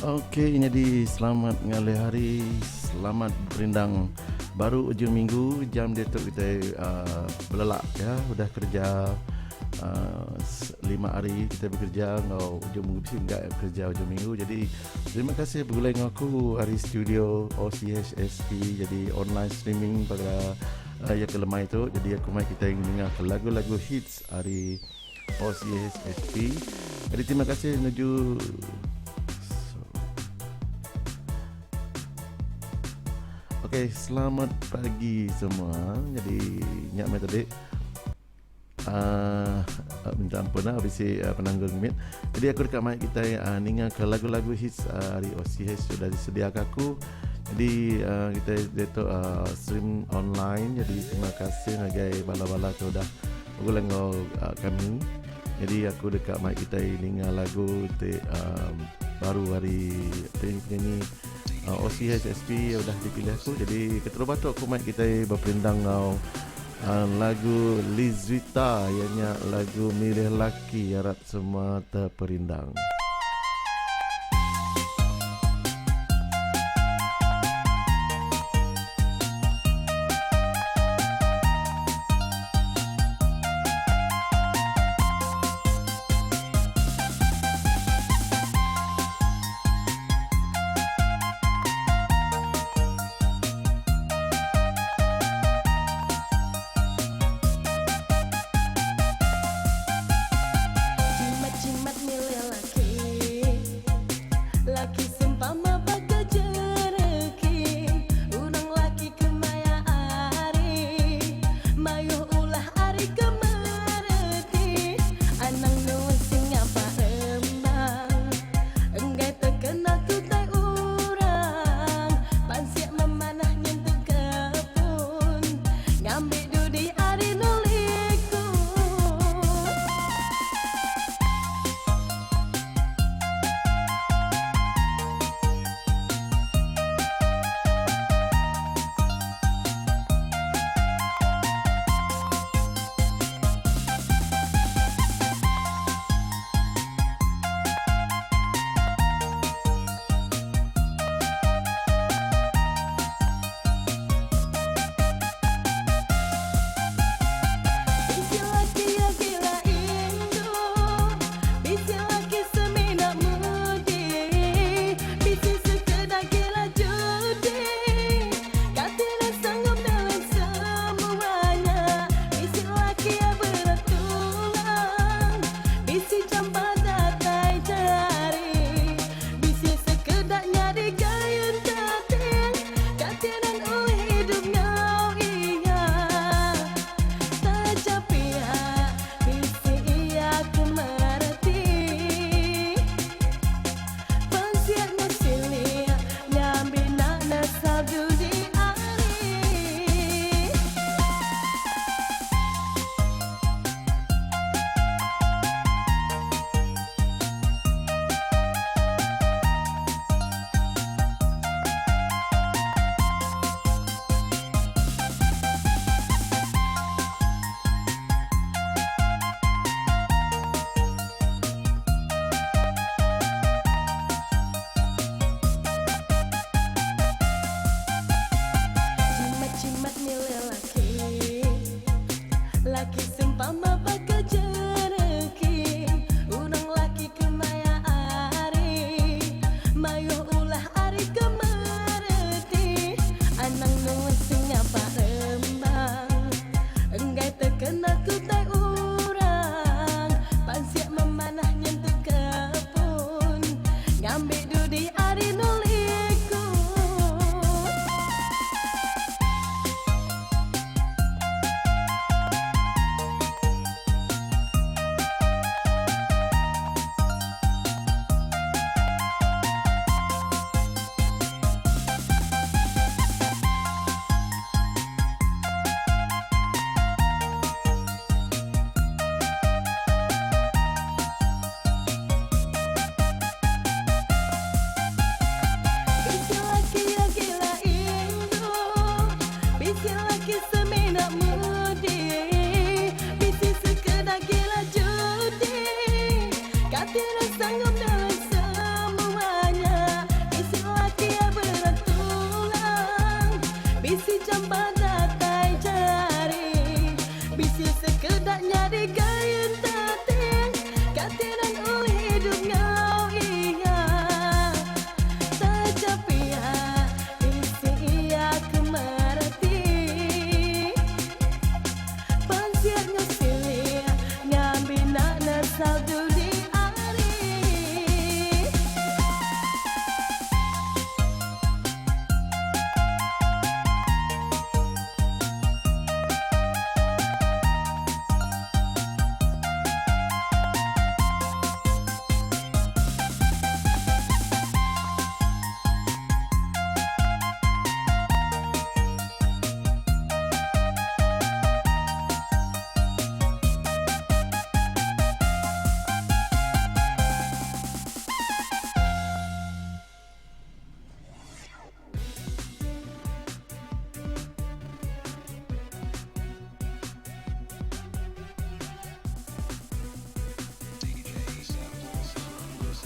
Okey nyadi selamat ngalih hari, selamat berindang baru ujung minggu jam diatu kitai uh, belelak ya udah kerja uh, lima hari kita bekerja enggau ujung minggu bisi enggak kerja ujung minggu jadi terima kasih begulai enggau aku ari studio OCHSP jadi online streaming pada uh, ya ke lemai tu jadi aku mai kita ngingat lagu-lagu hits ari OCHSP. Jadi terima kasih menuju Okey, selamat pagi semua. Jadi nyak mai tadi uh, minta ampun lah bisi uh, penanggul mimit. Jadi aku dekat mai kita uh, ninga ke lagu-lagu hits uh, hari OCH sudah disediakan aku. Jadi uh, kita dia tu uh, stream online. Jadi terima kasih ngagai bala-bala ke udah Begulai enggau kami. Nyadi aku deka mai kitai ninga lagu ti baru ari penyanyi OCHSP udah dipilih aku. Jadi keterubah tu aku mai kitai beperindang enggau lagu Lizwita iya nya lagu Milih Laki arap semua teperindang. Jimat-jimat milih laki.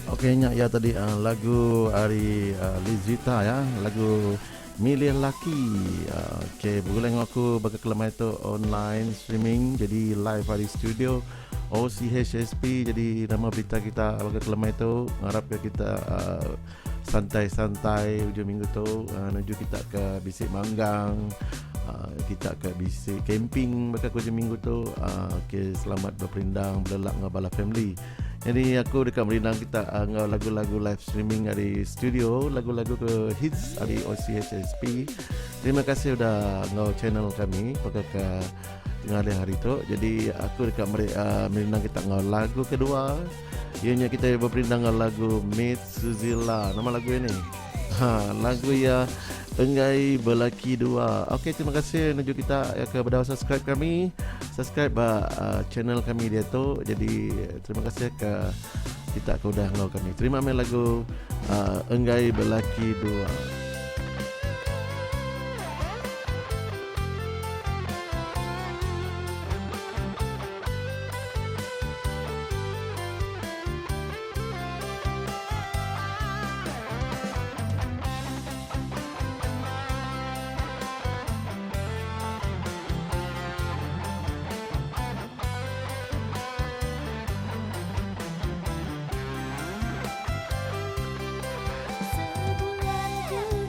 Okey nya iya tadi uh, lagu ari uh, Lizita ya, lagu Milih Laki. Uh, Okey, begulai enggau aku baka kelemai tu online streaming jadi live ari studio OCHSP jadi nama berita kita baka kelemai tu ngarap ke kita uh, santai-santai ujung minggu tu uh, nuju kita ke bisi manggang uh, kita ke bisi camping baka ke ujung minggu tu uh, okey selamat berperindang belelak enggau bala family. Jadi aku deka merindang kita uh, enggau lagu-lagu live streaming ari studio, lagu-lagu ke hits ari OCHSP. Terima kasih udah enggau channel kami baka ke tengah hari hari tu. Jadi aku deka meri uh, merindang kita enggau lagu kedua. Ianya kita berperindang enggau lagu Meet Suzila. Nama lagu ini? Ha, lagu ya Enggai Belaki Dua. Okey, terima kasih nuju kita ya ke bedau subscribe kami. Subscribe ba uh, channel kami dia tu. Jadi terima kasih ke kita ke udah enggau kami. Terima meh lagu uh, Enggai Belaki Dua. Sebulan ku.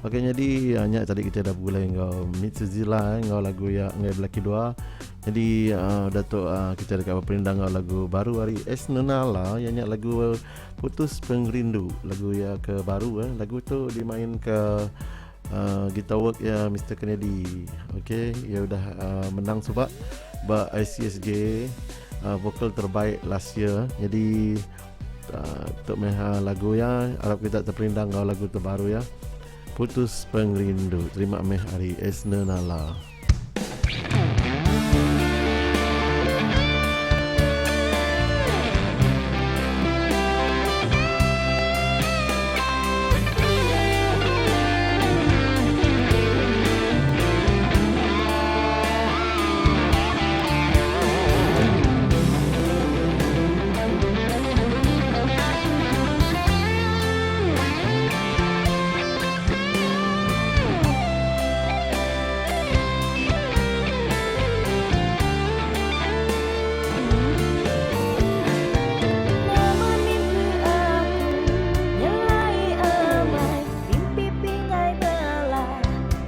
Ok nyadi nya tadi kita dah begulai enggau Mitsuzilla enggau lagu iya enggai belaki dua. Nyadi udah tu kita deka beperindang enggau lagu baru ari Esnenala iya nya lagu Putus Pengerindu. Lagu iya ke baru eh. Lagu tu dimain ke guitar work iya Mister Kennedy. Ok iya udah menang suba ba ICSJ vokal terbaik last year. Nyadi Tu meh lagu iya arap kita teperindang enggau lagu terbaru iya Putus Pengerindu. Terima meh ari Esner Nala. Nama mimpi aku nyelai amai Mimpi pingai belah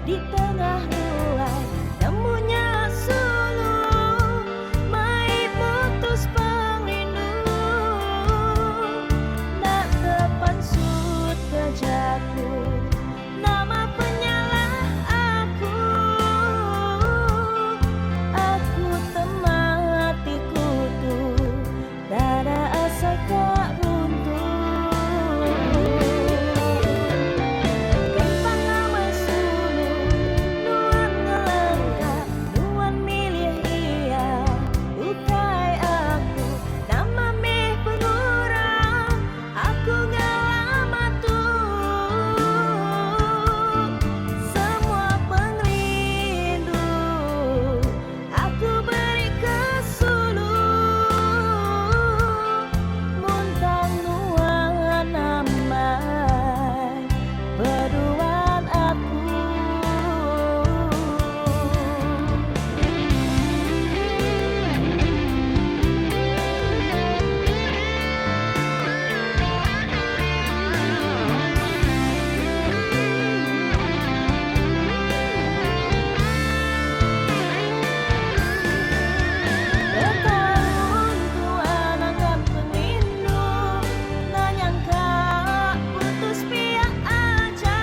di tengah ruai Nemu nya sulu mai putus pengerindu Enda tepansut ke jaku nama penyalah aku Aku temati kutu dada asai ka runtuh. Kempang amai sulu nuan ngelengka nuan milih iya ukai aku nama mih pengurang aku ngelama tu semua pengerindu Aku beri ke sulu Muntang nuan amai beduan aku. Betaun tua nanggap pengerindu Enda nyangka putus pia aja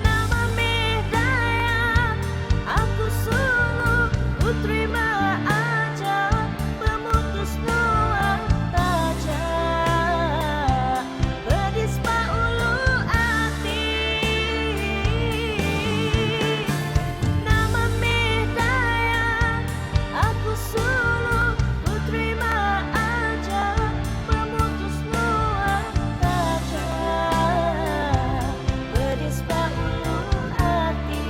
Nama mih daya aku sulu ku terima aja Pemutus nuan taja pedis ba ulu ati. Nama mih daya aku sulu ku terima aja Pemutus nuan taja pedis ba ulu ati.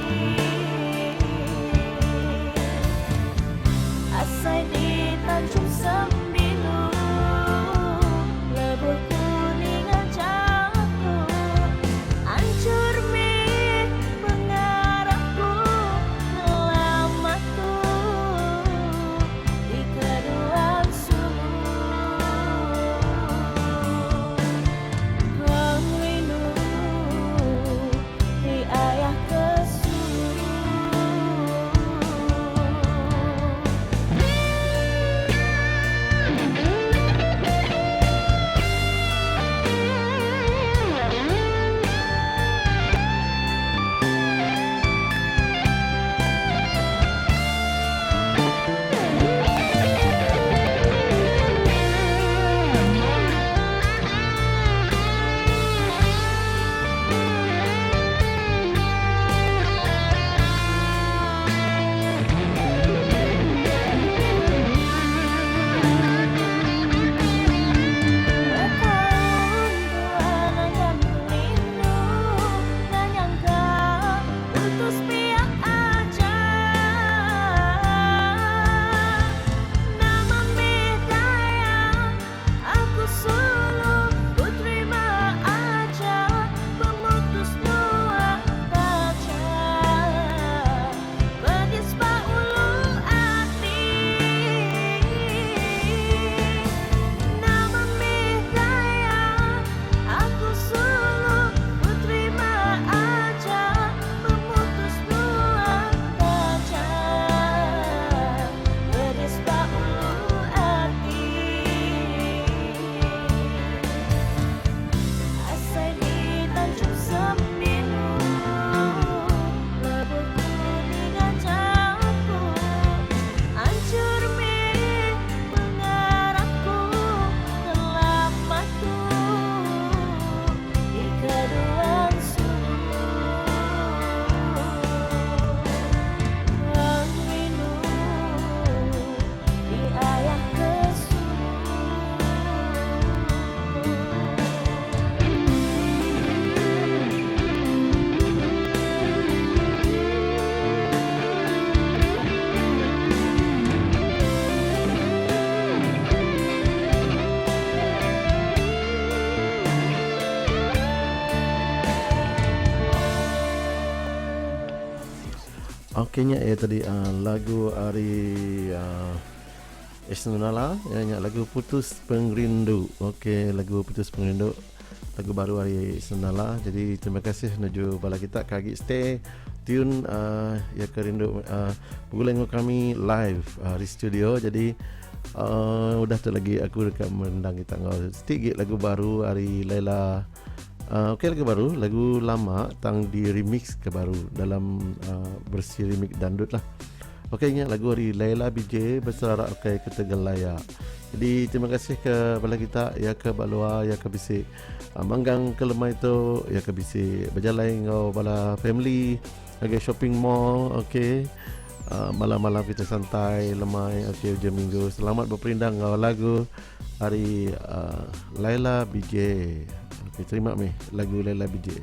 Asai di Tanjung Sembilu lebuh ku ninga jaku anchur mih pengarap ku ngelama tu di keduan sulu pengerindu ti ayah ke sulu. Betaun tua nanggam pengerindu Enda nyangka putus pia aja. Okey nya iya tadi uh, lagu ari uh, Esnunala ya nya lagu Putus Pengerindu. Okey lagu Putus Pengerindu lagu baru ari Esnunala. Jadi terima kasih nuju bala kita ke agi stay tune uh, ya ke rindu uh, begulai enggau kami live uh, di studio. Jadi uh, udah tu lagi aku deka merendang kita enggau siti lagu baru ari Laila Uh, okay lagu baru, lagu lama tang di remix ke baru dalam uh, versi remix dandut lah. Okay ingat lagu ari Laila BJ beserara okay ketegal laya. Jadi terima kasih ke bala kita ya ke ba luar ya ke bisi uh, manggang ke lemai tu ya ke bisi bejalai enggau bala family ngagai shopping mall okay. Uh, malam-malam kita santai lemai okay ujung minggu. Selamat beperindang enggau lagu Ari uh, Laila BJ. Okey, terima meh lagu Laila BJ.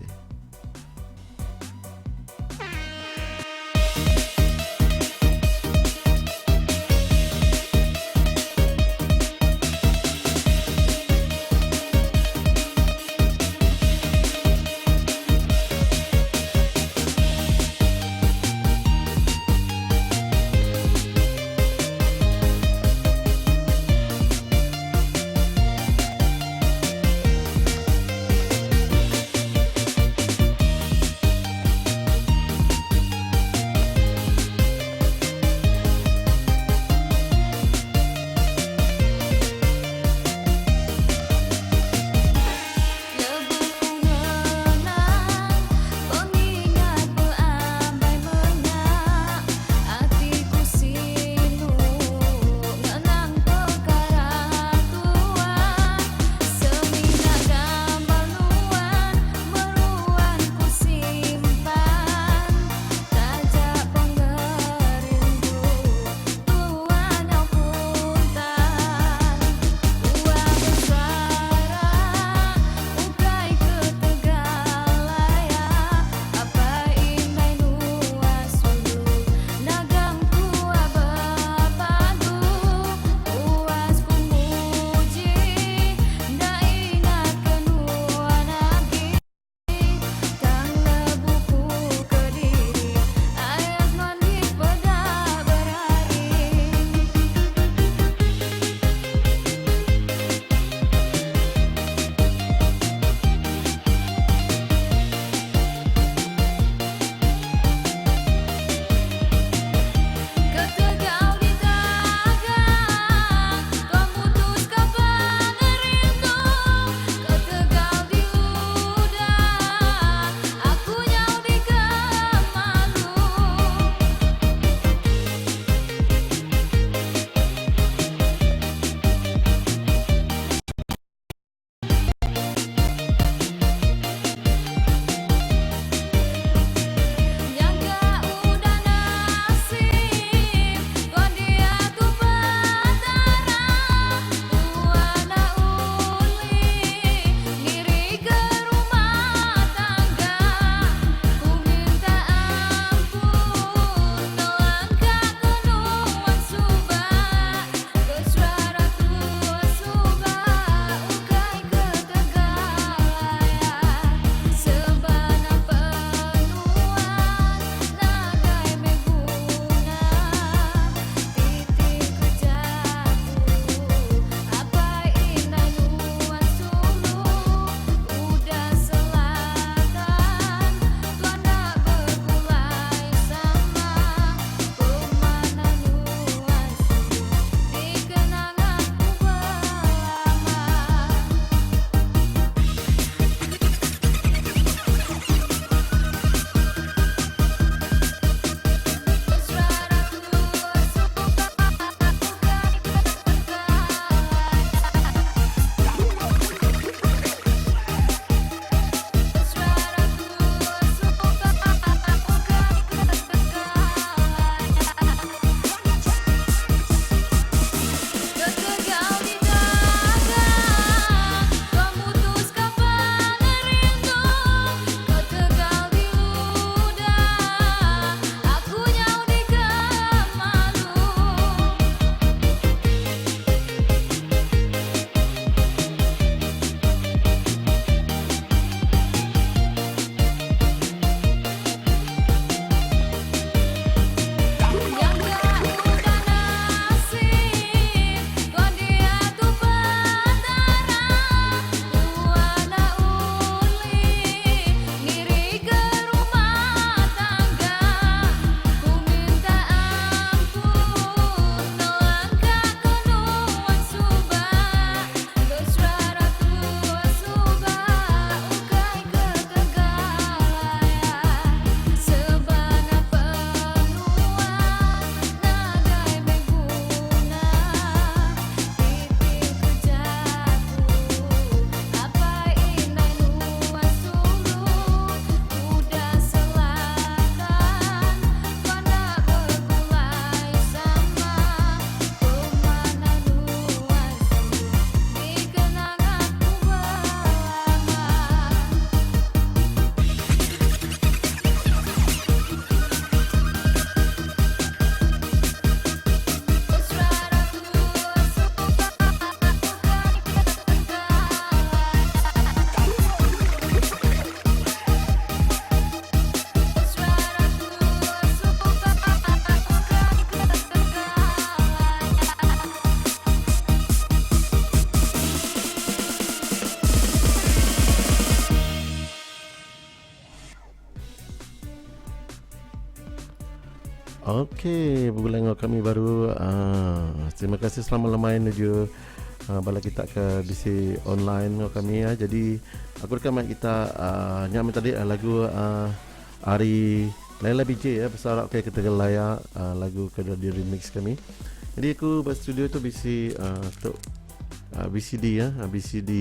Okey, begulai enggau kami baru. Uh, terima kasih selama lemai nuju uh, bala kita ke bisi online enggau kami ya. Jadi aku deka mai kita uh, nya meh tadi uh, lagu uh, ari Laila BJ ya besarap ke ketegal laya uh, lagu ke di remix kami. Jadi aku ba studio tu bisi uh, tu uh, BCD ya, BCD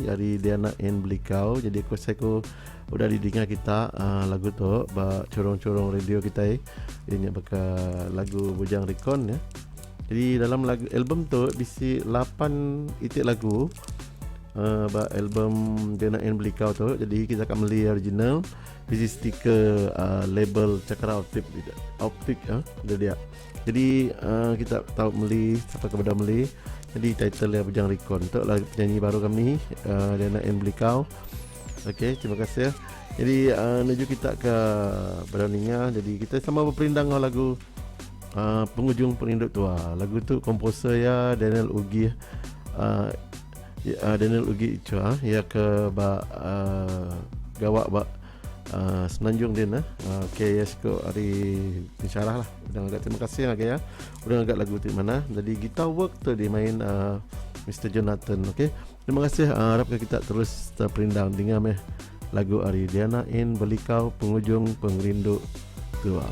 ari Diana N Belikau. Jadi aku saya aku udah didinga kita uh, lagu tu ba chorong-chorong radio kita eh. Iya nya baka lagu Bujang Recon ya. Jadi dalam lagu album tu bisi 8 itik lagu uh, ba album Diana N Belikau tu. Jadi kita akan beli original bisi stiker uh, label Cakra Optik Optik ah uh, dia. Jadi uh, kita tahu beli siapa kepada beli. Jadi title dia Bujang Recon tu lah penyanyi baru kami uh, Diana N Belikau. Okey, terima kasih. Jadi uh, menuju kita ke Beraninya. Jadi kita sama berperindang dengan lagu uh, Pengujung Perindu Tua. Lagu tu komposer ya Daniel Ugi uh, Daniel Ugi Ichua ya ke ba uh, gawak ba uh, Semenanjung din uh. Okey, yes ko hari pensyarah lah. Udah agak terima kasih lagi ya. Udah agak lagu tu mana. Jadi guitar work tu dimain uh, Mr. Jonathan, okey. Terima kasih uh, harap kita terus terperindang dengar meh lagu ari Diana In Belikau Pengujung Pengerindu Tua.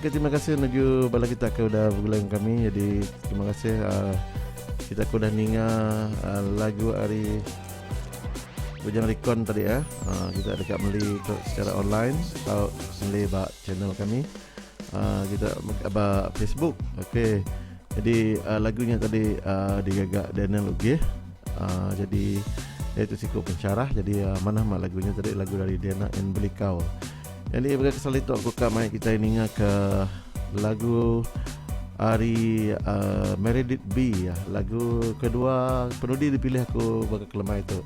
Okey terima kasih nuju bala kita ke udah begulai dengan kami. Jadi terima kasih uh, kita ke udah ninga uh, lagu ari Bujang Recon tadi ya. Uh, kita dekat meli tu secara online atau meli ba channel kami. Uh, kita ba Facebook. Okey. Jadi uh, lagunya tadi uh, digaga Daniel Ugih. Uh, jadi dia itu siku pensyarah jadi uh, mana mak lagunya tadi lagu dari Diana and Belikau. Jadi bagi kesal itu aku ka mai kita ninga ke lagu ari uh, Meredith B ya. Lagu kedua penudi dipilih aku baka kelemai tu.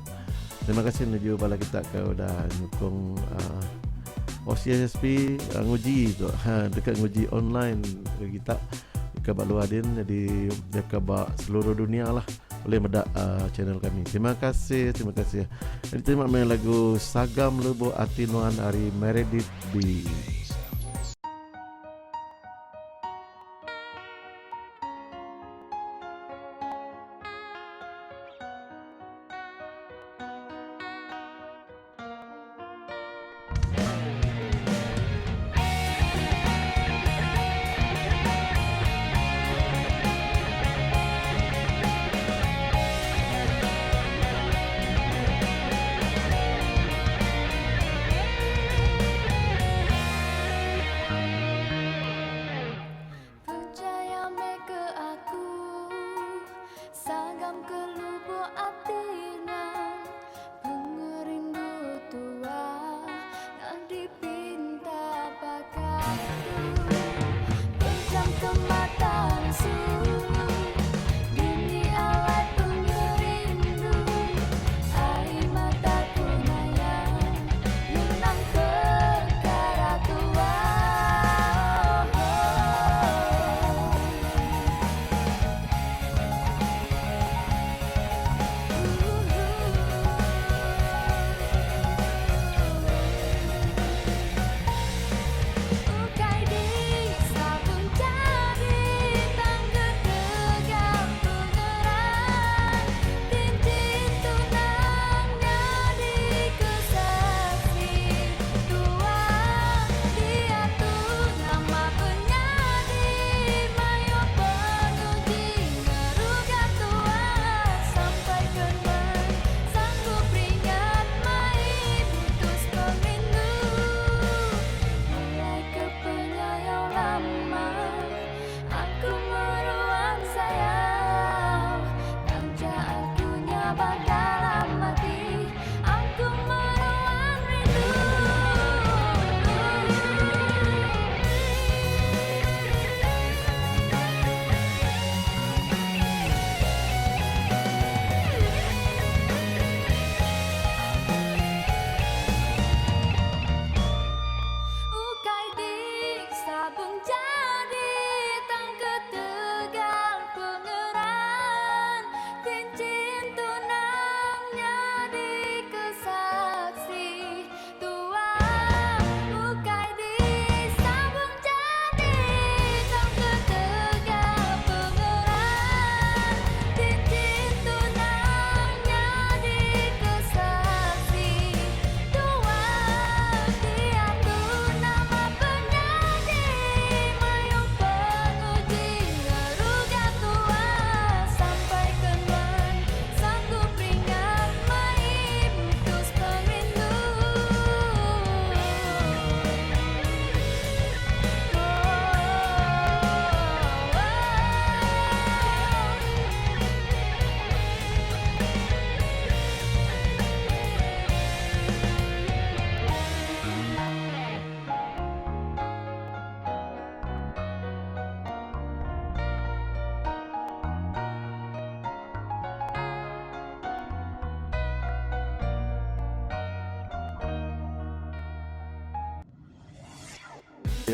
Terima kasih nuju bala kita ke udah nyukung uh, OCSP uh, nguji tu ha, dekat nguji online ke kita ke ba luar din jadi dekat ba seluruh dunia lah boleh meda uh, channel kami. Terima kasih, terima kasih. Jadi terima main lagu Sagam Lubuk Ati Nuan ari Meredith B. Percaya meh ke aku Sagam ke lubuk ati nuan Pengerindu tua Nyadi pinta baka tu Pejam ke mata ngesu Dini alai pengerindu Ai mata ku naya Ngenang pekara tua Ukai di sabung jadi tangga tegal pengeran Tincin tunang nyadi ke saksi tua Diatu nama penyadi mayuh penguji ngeruga tua Sampai ke nuan sanggup ringat mai putus pengerindu Mulai ke penyayau lama Aku meruan sayau Tang aku nyabak dalam ati Aku meruan rindu. Ukai dik sabung jadi tang ketegal pengeran Tincin tunang nyadi ke saksi tua Ukai dik sabung jadi tang ketegal pengeran Tincin tunang nyadi ke saksi tua Diatu nama penyadi mayuh penguji ngeruga tua Sampai ke nuan sanggup ringat mai putus pengerindu.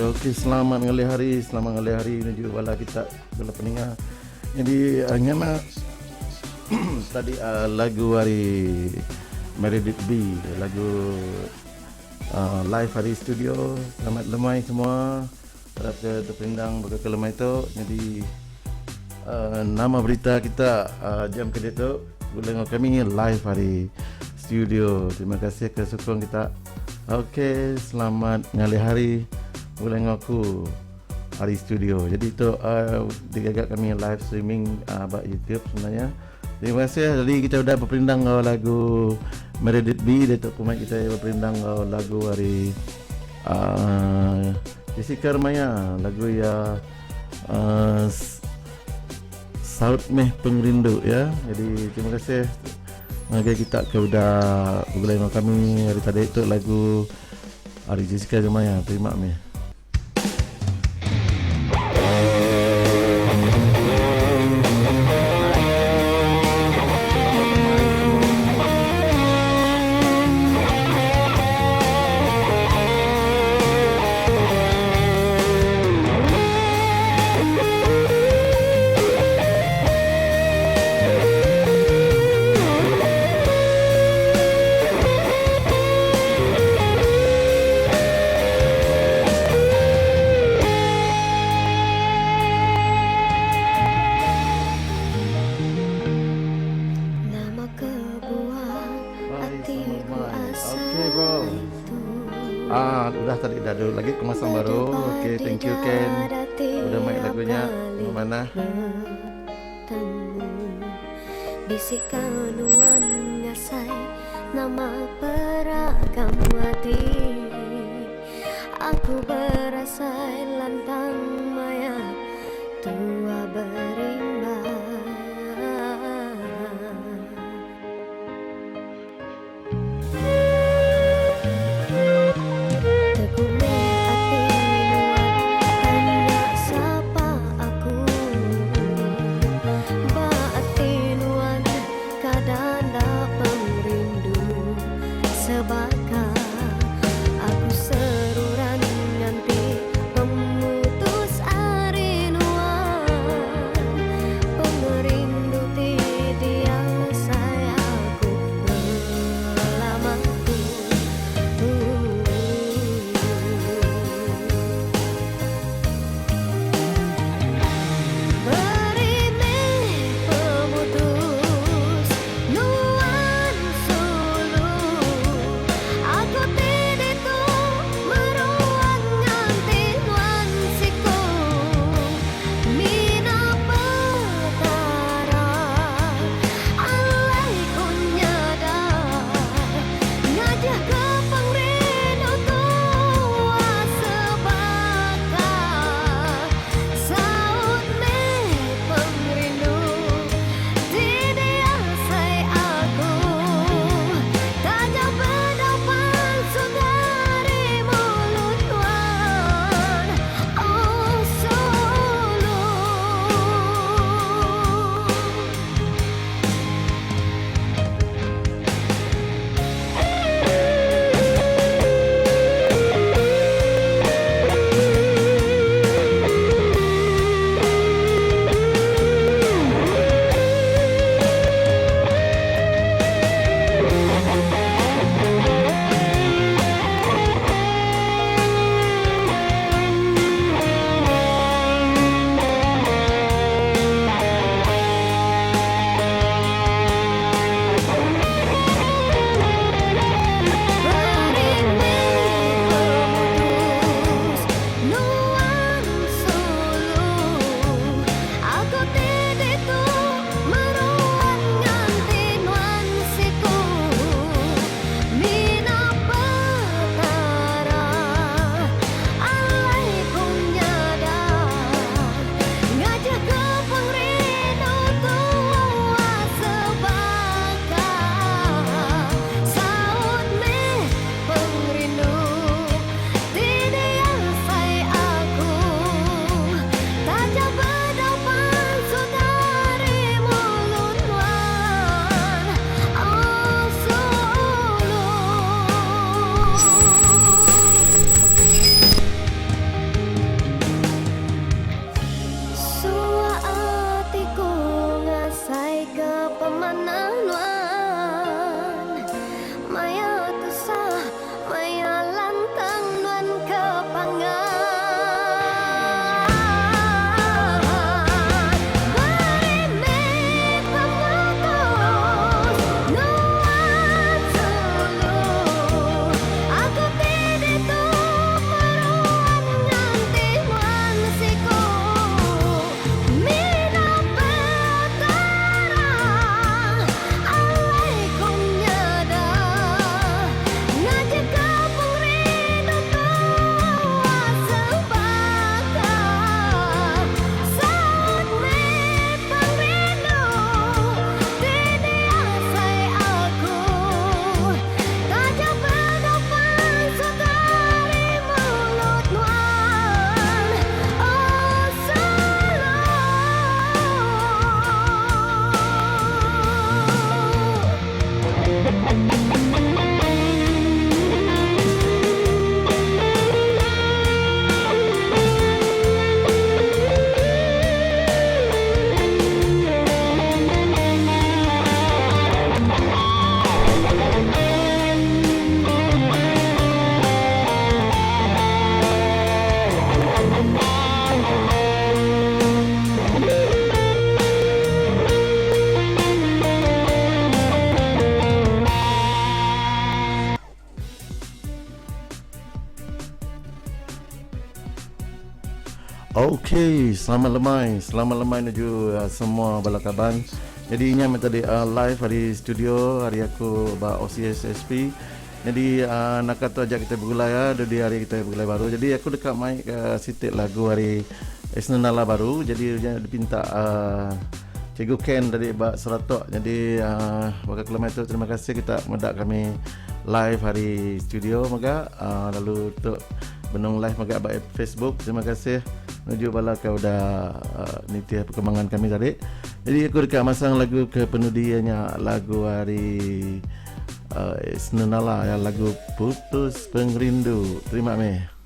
Okey, selamat ngalih hari, selamat ngalih hari nuju bala kita bala peninga. Jadi uh, nyama tadi uh, lagu hari Meredith B, lagu uh, live hari studio. Selamat lemai semua. Harap ke terperindang baka ke lemai tu. Jadi uh, nama berita kita uh, jam ke ditu gula enggau kami live hari studio. Terima kasih ke sukung kita. Okey, selamat ngalih hari gula enggau aku. Ari studio. Jadi tu uh, digaga kami live streaming uh, ba YouTube sebenarnya. Terima kasih. Jadi kita udah beperindang enggau lagu Meredith B. Datuk Kumai kita beperindang enggau lagu hari uh, Jessica Remaya. Lagu ya uh, Saut meh pengerindu ya. Jadi terima kasih ngagai kita ke udah begulai enggau kami hari tadi tu lagu hari Jessica Remaya. Terima meh. Nama kebuah Bye, selamat atiku lemai. asa Okay bro. itu Ah, udah tadi dah ada lagi kemasan baru. Berdebar Okay, di thank you Ken. dada Udah main tiap lagunya. kali Mana? bertemu Bisikan nuan ngasai nama peragam hati Aku berasai lantang maya tua berimba Teguh ati nuan tanya sapa aku Ba ati nuan kadanda pengrindu Sebaka aku seruran nganti pemutus ari nuan. Okay, selamat lemai. Selamat lemai nuju uh, semua bala kaban. Jadi nya meh tadi uh, live ari studio ari aku ba OCSSP. Jadi uh, naka tu aja kita begulai ya, dudi hari kita begulai baru. Jadi aku deka mai ke siti lagu ari Esnenala baru. Jadi nya dipinta uh, Cikgu Ken tadi ba Seratok. Jadi uh, baka kelemai tu terima kasih kita meda kami live ari studio mega uh, lalu tu benung live mega ba Facebook. Terima kasih nuju bala ke udah uh, nitih perkembangan kami tadi. Jadi aku deka masang lagu ke penudi nya lagu ari uh, Senenala ya lagu Putus Pengerindu. Terima meh.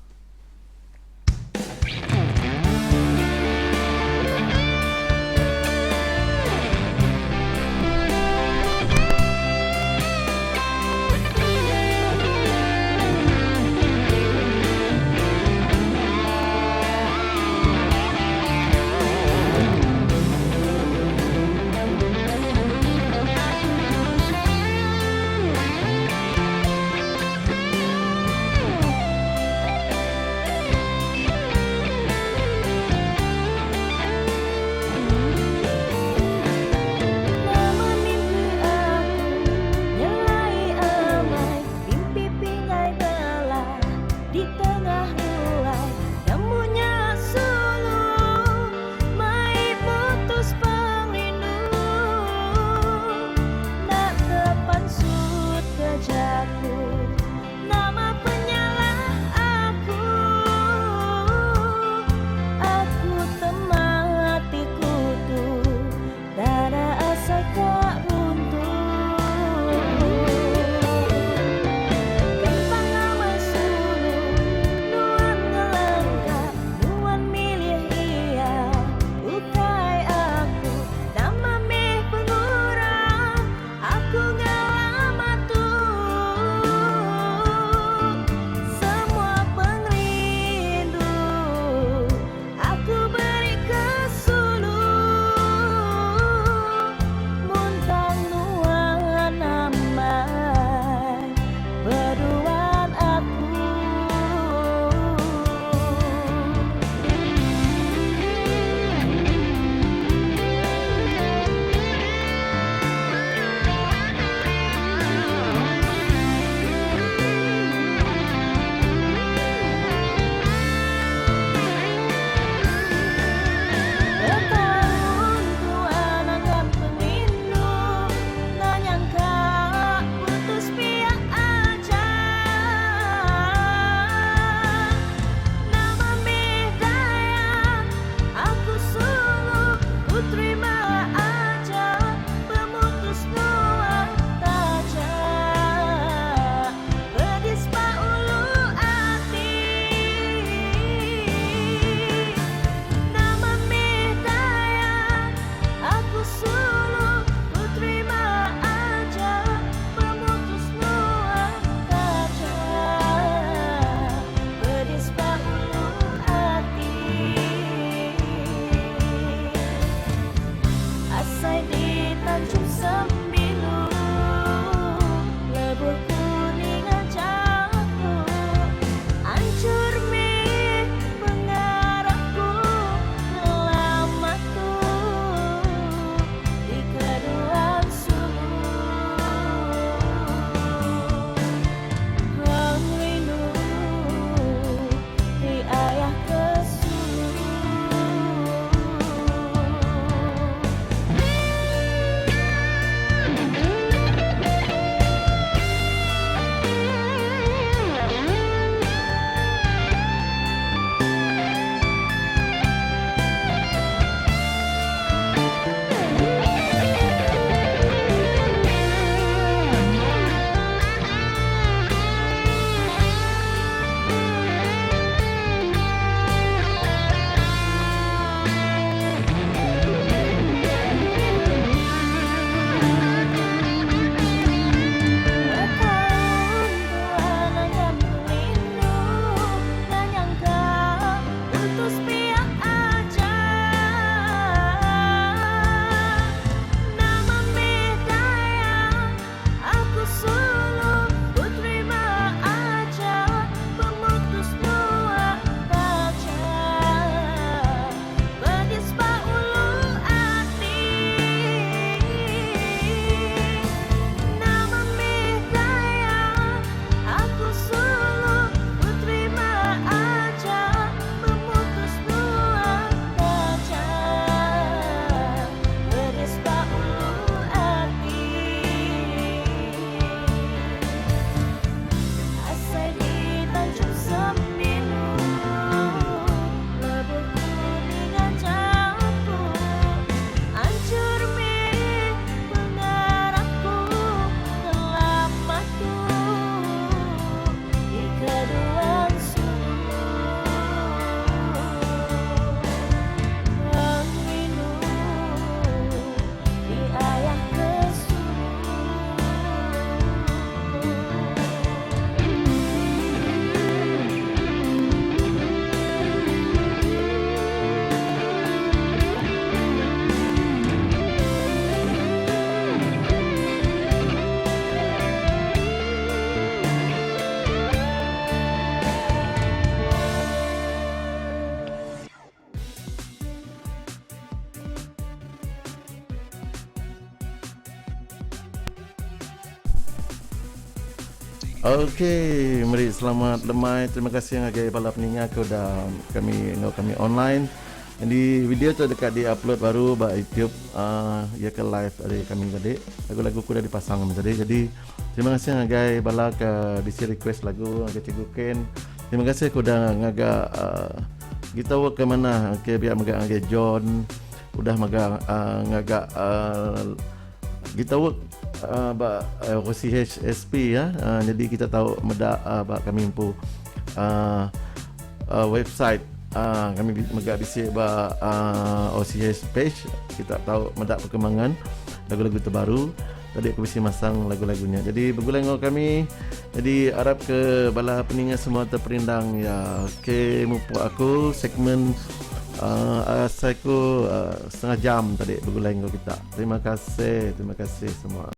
Ok, meri selamat lemai. Terima kasih ngagai bala peninga ke udah kami enggau kami online. Jadi video tu deka di-upload baru ba YouTube uh, ya ke live ari kami tadi. Lagu-lagu ku udah dipasang kami tadi. Jadi terima kasih ngagai bala ke bisi request lagu ngagai Cikgu Ken. Terima kasih ke udah ngaga uh, kita work ke mana ke biak mega ngagai John udah mega uh, ngaga uh, Kita work uh, ba uh, OCHSP ya. Uh, jadi kita tahu meda uh, ba kami empu uh, uh, website uh, kami mega bisi ba uh, OCH page kita tahu meda perkembangan lagu-lagu terbaru. Tadi aku bisi masang lagu-lagunya. Jadi begulai enggau kami. Jadi arap ke bala peninga semua terperindang ya. Okey mupuk aku segmen uh, asai ku uh, setengah jam tadi begulai enggau kita. Terima kasih, terima kasih semua.